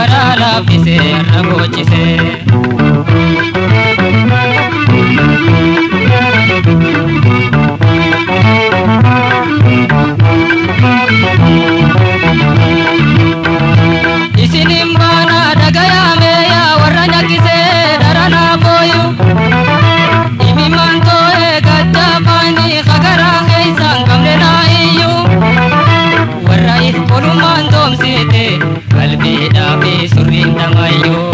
garaa laaffisee har'a boochisee. Isinin baana dhagayaame yaa warra nyakkisee daranaa booyu. Imimmaan too'ee gadda afaanii hagaraa keessaan qabne naa iyyuu. Warra if qolummaan doomsite qalbiidhaa fi surriin dhamayyuu.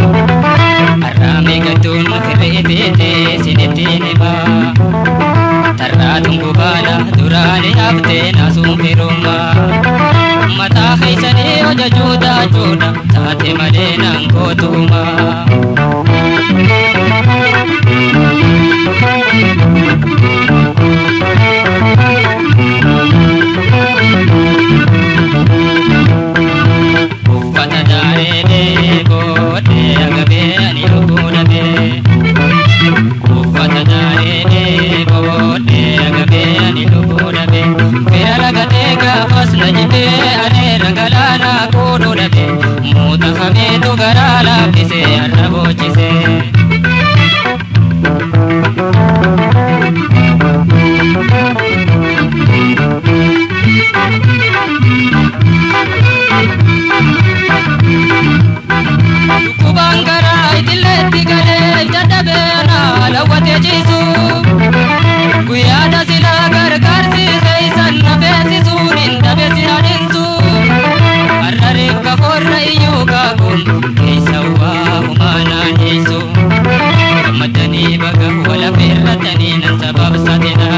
Har'aame gadduun firreefeete sinittiin himaa. Tarraatuun gubaala duraanii haftee naasuun firummaa. Mataa keessanii hojjechuu taachuudha taate malee naan gootumaa. Uffata daaree booddee agabee ani lubbuu dhabee. Uffata daaree booddee agabee ani lubbuu dhabee. Fira lagatee gaafas na jibee areera galaanaa kuudhuu dhabee. Muuta hameetu garaa laaffisee har'a boochisee. Dhukkubaan garaa itilleetti galee dadhabee anaa lawwatee ciisu. Guyyaadha silaa gargaarsi keessan na feesisuun hin dhabe si hadinsu. Har'a reeffa korra iyyuu kaakuun keessa waa humaanaan hiisu. Gammadanii baga wal affeerratanii nan sababsatina.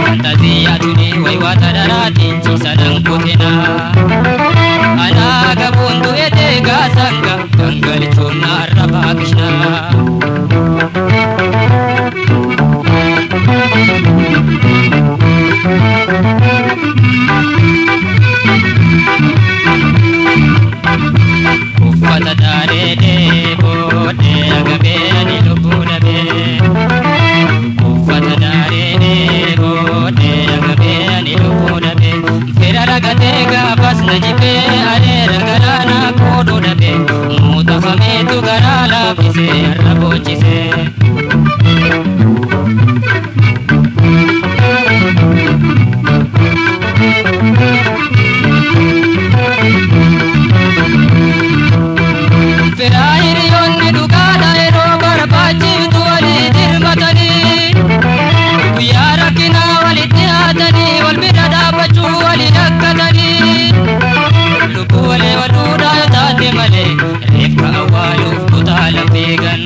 Fantaziyyaa tuni waywaata dharaatiin ciisadhaan kutina. Anaa gabuun du'e gaasanga gangalchuun narra baakishna. Uffata daaree booddee agabee ani lubbuu dhabee. Uffata daaree booddee agabee ani lubbuu dhabee. Fira ragatee gaafas na jibee areera galaanaa kooduu dhabee. Muuta hameetu garaa laaffisee har'a boochisee. Firaa hiriyoonni dhugaadha yeroo barbaachiftu walii dirmatanii. Guyyaa rakkinaa walitti haatanii wal bira dhaabbachuu walii rakkatanii. Lubbuu walii waluudhaa yoo taate malee reeffa awwaaluuf kutaala fiigan.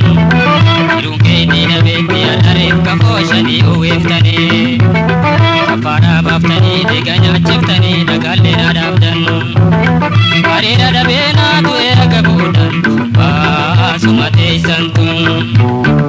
Jiruun keetii dhabeetti har'a reeffa fooshanii uwwiftanii. Kafaadhaa baaftanii dhiiga nyaachiftanii dhagaallee dhaabdan. Hariira dhabee naatu erga boodan baasuma teessan tun.